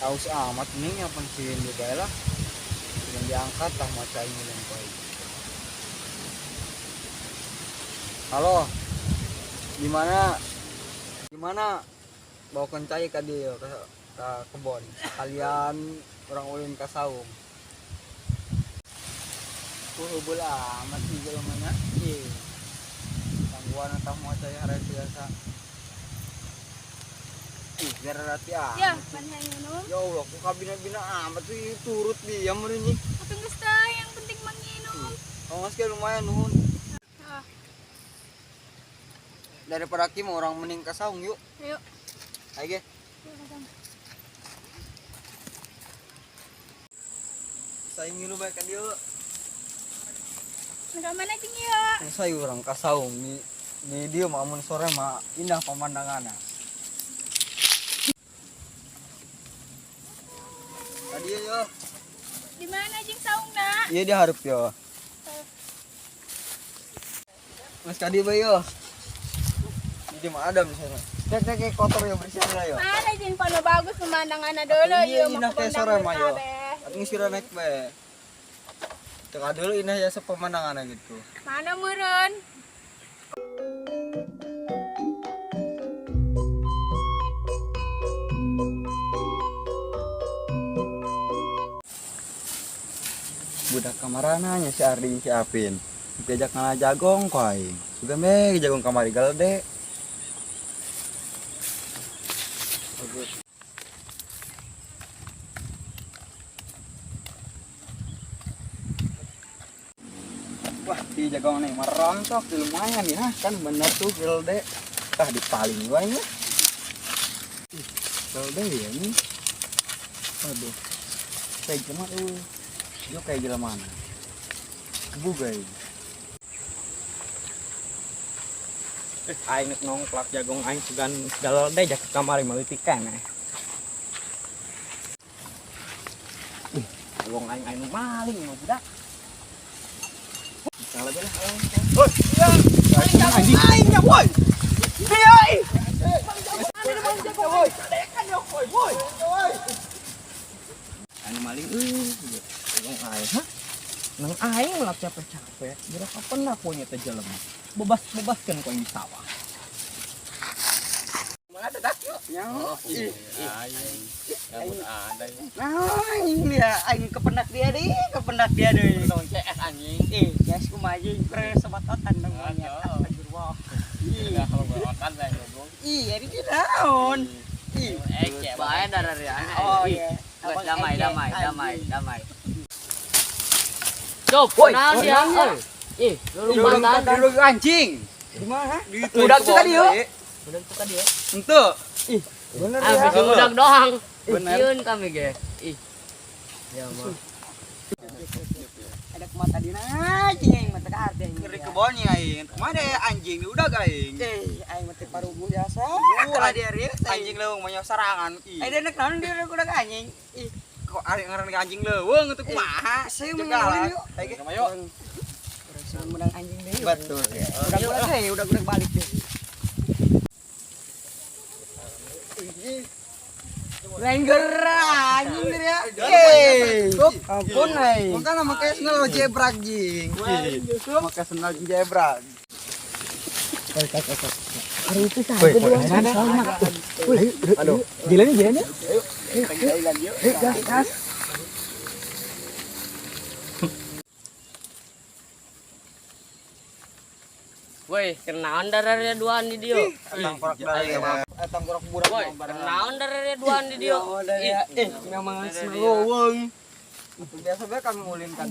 Aus amat nih apa sih ini bae lah. Yang diangkat tah maca ini lempoi. Halo. Gimana? Gimana? Bawa kencai ka dieu ke kebon. Kalian orang ulin ka saung. Ku heubeul amat sih jelemana. Ih. Tangguhan tah maca hare biasa. Ih, biar rati amat. Ya, pan hayang minum. Ya Allah, kok kabina-bina amat sih turut dia meureun. Atuh geus teh, yang penting mah nginum. Oh, mas kayak lumayan nuhun. Ah, Daripada Kim orang mending ke saung yuk. Ayo. Ayo ge. Yuk, ka saung. Saya ngilu bae ka dieu. Nah, ka mana cing ya? Saya urang ka saung di dieu mah amun sore mah indah pemandanganna. Ka dieu yo. Di mana cing saungna? Iya dia hareup yo. Mas ka dieu bae yo. Di dieu mah ada misalnya. Cek cek cek, kotor yo bersih lah yo. Mana cing pano bagus pemandanganna dulu Iya, ieu mah indah kebon kayak sore mah yo. kabeh. Atuh geus kira naik bae. Teka dulu indah ya sepemandangannya gitu. Mana meureun? Budak kamarana nya si Ardi si Apin. Diajak ngalah jagong ku aing. Sugan be jagong kamari galede. Wah, di jagong nih merontok di lumayan ya, kan bener tuh gelde. Tah dipaling wae nya. Ih, gelde ya ini. Aduh. Kayak gimana tuh? Dia kayak gila mana? Kebugai. Aing geus nongklak jagong aing sugan galede jak ke kamari mah leutik keneh. Ih, jagong aing aing maling mah budak. Salah lah. Woi, iya. Anjing aing ya, woi. Dia ih. Woi, woi, woi. Aing maling euy, jagong aing. Hah? Nang aing melak capek-capek, geura kapan aku nya teh jelema. Bebas-bebaskeun ku aing di sawah. Mana ada dak yuk. Nyaho. Ih, Aing ada ini. Nah, aing dia, aing kependak dia deh, kependak dia deh. Tong CS anjing. Eh, guys, kumaha anjing pre sebatotan dong monyet. Astagfirullah. Ih, Ya kalau berotan saya ngomong. ih, ini naon? Ih. Eh, Bae darah ya. Oh iya. Damai, damai, damai, damai. Cop, naon dia? Ih, lu mantan. Lu anjing. Di mana? Udah tuh tadi yuk. Udah tuh tadi ya. Ente. Ih, bener Ah, ya. bisa udah doang. Bener. Sieun kami ge. Ih. Ya mah. Ada kemata dina anjing aing mah teu kaharti aing. Ngeri kebonnya aing. Kemana ya anjing udah aing. Eh, aing mah teu parugu biasa. Kalau dia anjing leuweung mah sarangan. Ih. Ada nek naon dia udah anjing. Ih, kok ari ngaran anjing leuweung itu kumaha? Saya mengenalin yuk. Ayo Ayo. Urang menang anjing deh. Betul ya. Udah udah udah udah balik deh. Ranger anjing deh ya. Eh, ampun aing. Makanya make sendal jebrak jing. Make sendal jebrak. Aduh, jalan jalan ya. Ayo, gas gas. Woi, kenaon darah duaan di dieu. Tangkorak dari tangkorak budak. Woi, kenaon darah duaan di dieu. Eh, memang leuweung. Biasa bae kami ulin kan.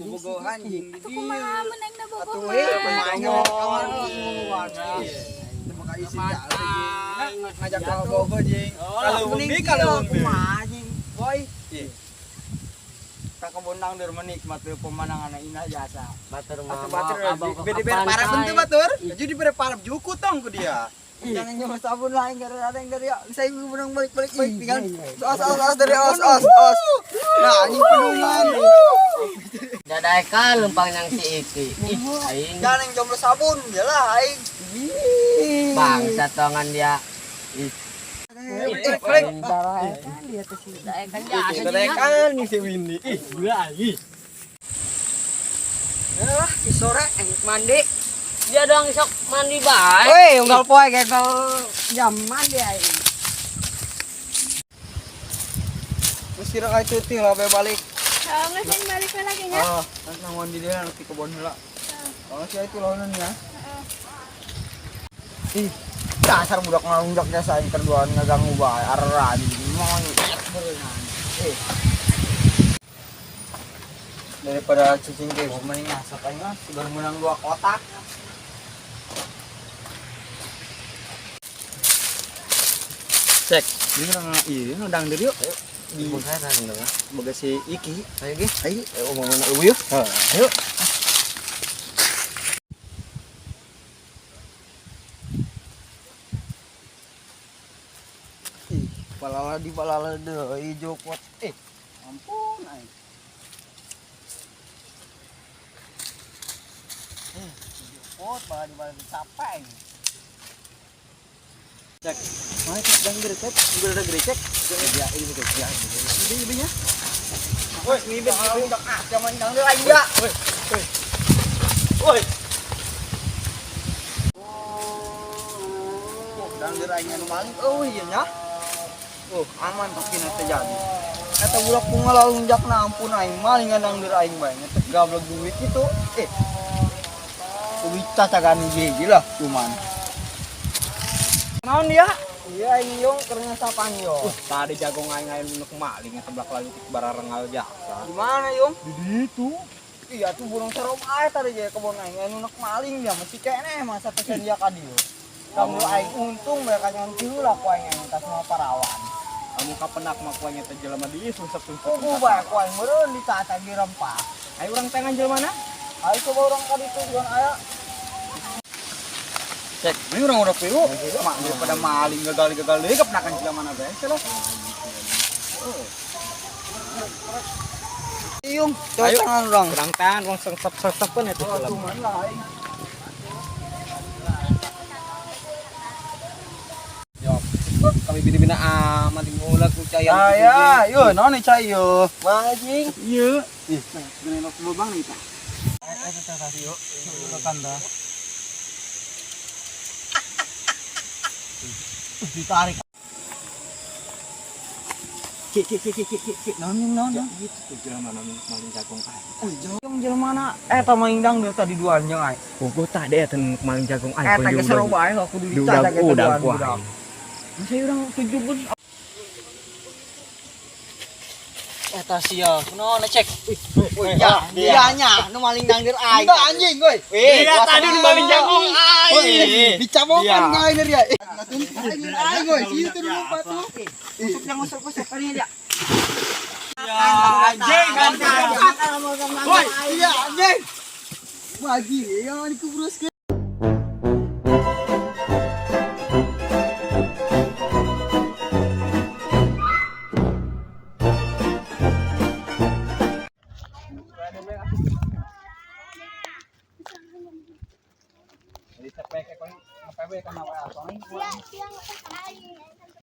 Bogo anjing di Atuh kumaha mun aing na bogoh Atuh mah? we kumaha kamar langsung isi ngajak ke bogo jing. Kalau mending kalau kumaha jing. Boy. Ka kebondang der menikmati pemandangan indah jasa. Batur Atuh mah. batur bede bere parab bentu batur. Jadi bere parab juku tong ku dia. Jangan nyawa sabun lah yang ada yang dari ya. Saya menang balik balik balik tinggal. Os os os dari os os os. Nah, anjing pedungan. Dadaeka lempang yang si Iki. Ih, aing Jangan yang jomblo sabun, lah aing. bangsa tongan dia. Ih. Balik. Daekan jasa Daekan si Windy. Ih, gila ih. Ah, di sore mandi. Dia doang isok mandi bae. Woi, unggal poe gagal jam mandi aing. Mesti rek cuti lah balik. Heeh, geus aing balik we lagi nya. Oh, nang di dia nanti kebon heula. Oh, si itu lawanan ya. Ih, dasar budak ngalunjak jasa aing kerduaan ngaganggu bae arran monyet berenang. Eh. Daripada cicing ke mending ngasap aing lah, sudah menang 2 kotak. Cek. Ini orang iya ngedang diri yuk. Ayo. Di boga si Iki. Ayo ge. Ayo, omong eueuh yuk. Ayo. Ih, palala di palala deui jokot. Eh, ampun aing. Jokot malah di palala capek aing. Cek. Mana cek dang cek, udah ada cek. Ya, ini tuh ya. Ini ibunya. Woi, ngibet ngibet. Ah, jangan dang lagi ya. Woi. Woi. Dang aing anu maling eueuh ieu nya. Oh, aman tapi nanti jadi. Eta budak bunga lalunjak na ampun aing maling dang aing bae nyetek gablek duit itu. Eh. Duit cacagan hiji lah cuman. Naon dia? Iya aing yong keur ngesapan yo. Tadi jago aing nu maling eta belak lalu bararengal jasa. Di mana yong? Di ditu. Iya tuh burung serem ae tadi ge kebon aing anu nek maling dia masih keneh masa pesen dia ka dieu. Kamu aing untung mereka nyanti heula ku aing aing tas semua parawan. Kamu kapenak mah ku aing teh jelema di sungsep-sungsep. Kuku bae ku aing meureun dicaca di rempah. Ayo urang tengan jelema na. Ayo coba urang ka ditu juan aya. Cek. Ini orang udah pilu, mak daripada maling gagal-gagal deui kepenakan jelema mana bae lah. Iyung, coba Ayo. tangan urang. Urang tangan urang sungsep-sungsepeun eta Oh, jelema. cuman lah aing. Kami bina-bina amat ngulag ku cai. Aya, yo naon nih cai yo. Bajing. Ieu. Ih, gini lo lubang nih, Pak. Eh, tadi yo. Tanda. Ditarik. Ki ki ki ki ki ki. Naon naon. Itu tuh jelema nu maling jagung aing. Wih, jauh jelema na. Eta maling dangdut tadi duaan jeung aing. Bogo tadi eta nu maling jagung aing. Eta geus seru bae aku Diudag dicaca ke udag duaan ku budak. aing. Masa urang 7 pun Eta sia, kunaon cek? Wih, ya, dia nya nu maling dangdut aing. Enggak anjing, woi. Iya, tadi nu maling jagung aing. Dicabokan ka aing dia. Aing aing woi, situ nu lupa tuh. Usuk yang usuk-usuk kan dia. Anjing, Woi, iya anjing. Bagi yang dikubruskeun. Jadi cepek kau ngapain kana wae Sia sia ngepas aing.